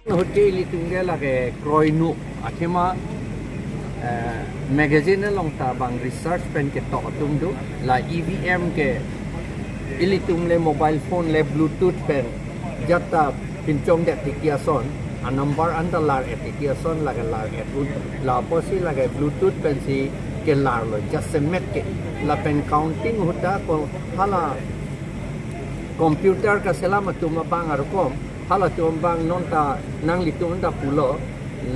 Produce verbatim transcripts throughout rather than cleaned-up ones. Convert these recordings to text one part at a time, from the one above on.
Ahut ke ilitum ke lake kroinu athema, eh, magazine along ta bang research pen ketok atum do, la E V M ke ilitum le mobile phone le Bluetooth pen jat ta pinchongdet titi ason, a number anta lar-et titi ason, lake lar-et un. Lapusi lake Bluetooth pensi kelarlo, jasemet ke. Lapen counting ahut ta ko hala computer kaselam atum abang arokom, halatum abang non ta nanglitum ta pulo,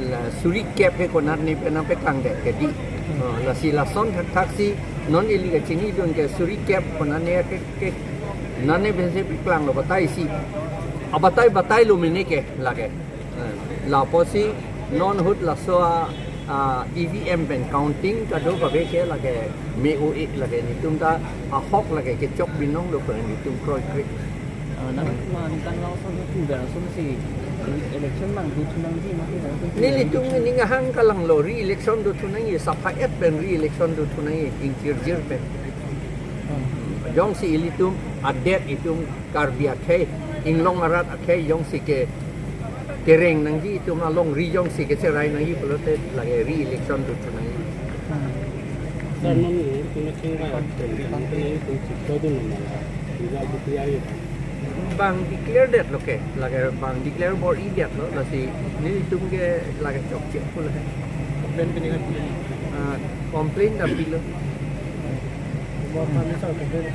la suri kep ke konatne pen nangpeklangdet ke dei. Oh, lasi lason thakthaksi non ili kachinidun ke suri kep konatne ke, ke nane pensi peklanglo, bataisi. Abatai batailo mene ke lake. Eh, lapusi non ahut laso a, a, E V M pen counting kado kave ke lake me-o-e, lake netum ta ahok lake kechok binong lo pen netum kroikre. Ah, nang ma ningkan lason tu ber ason si election nangdothu nangji ma ke nang tu. Nelitum ning ahang kalanglo, re-election dothu nangji, sapha-et pen re-election dothu nangji, ingchirjir pen. Jongsi ilitum adet, itum Karbi akhei, inglong arat akhei jongsi ke kereng nangji, itum alongri jongsi kecherai nangji pulote lake re-election dothu nangji. Sir, non ni kung na chingvai, kung na kung chikto dun na, result declare ye. Bang declare detlo ke, lake bang declare bor-idetlo, lasi nelitum ke lake chokche pulo he. Complain pini kan? Ah, complain ta pilo. Bor kami sa complain.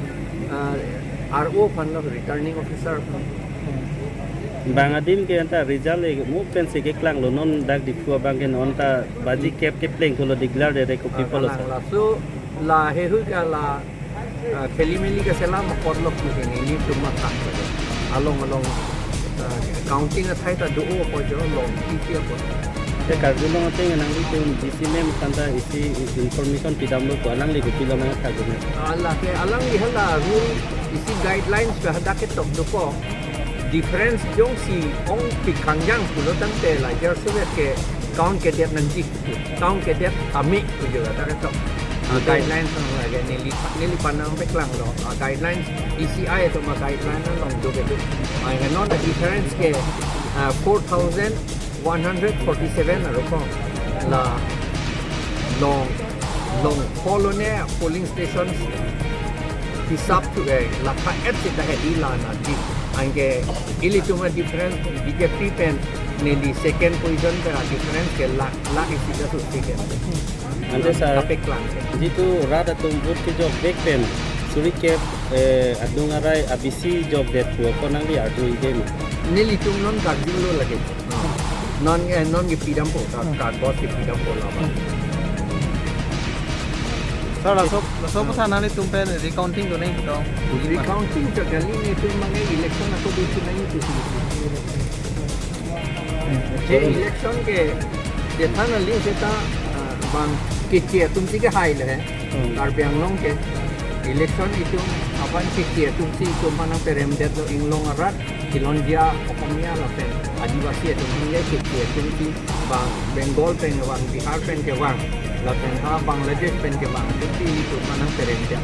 Ah, R O aphanlo, returning officer aphan. Bang adim ke anta result le mu pensi keklanglo, non dak Diphu abang ke non ta baji kep kepleng thulo, declare det ko pi pulo sir? Kalang laso la hehui ka la, ah, kheli meli kaselam apotlo pu ke nelitum matha. Along along, ah, counting athai ta do-o apo jo, long kiki apo. Te karjulong ateng nanglitum D C ma'am aphanta isi information pidamlo ko, alangli kopilo mane thakdun? Ah, lake alangli hala rule isi guidelines ke hadak ketok dokok. Difference jongsi ongpik kangjang pulo tangte la jar suwet ke count kedet nangji, count kedet tame pu jo hadak ketok. Ah, betul. Guidelines along lake neli, neli panang peklanglo. Ah, guidelines E C I atum a-guideline along do kedo. Ah, non difference ke, ah, four thousand one hundred forty-seven arokom. La long, long pho lone polling stations hisap thu, eh, lapha-et seta hedi la nangji. Anke ilitum a-difference B J P pen neli second position pen a-difference ke lakh, lakh isi ka susi ke. Ante sir, kapeklang ke. Jitu rat atum vote kejok vek pen suri kep, eh, adung arai abisi jokdet pu ko nangli arju ide ma? Nelitum non karjulo lake. Non, eh, non kepidampo, ka, card box kepidampo laba. Sir, laso, laso aphuthak nanglitum pen recounting do nangji to? Recounting to kali, netum mane election ako dothu nangji tu. Je election ke, je thana li seta, ah, bang keche atumsi kehai le he. Hmm. Karbi Anglong ke election itum aphan keche atumsi itum aphan nangperemdetlo, inglong arat, Khilonjia Okhomia lapen Adivasi atum aphan ke keche atumsi, bang Bengal pen kevang, Bihar pen kevang, lapen ha Bangladesh pen kevang atumsi itum aphan nangperemdet.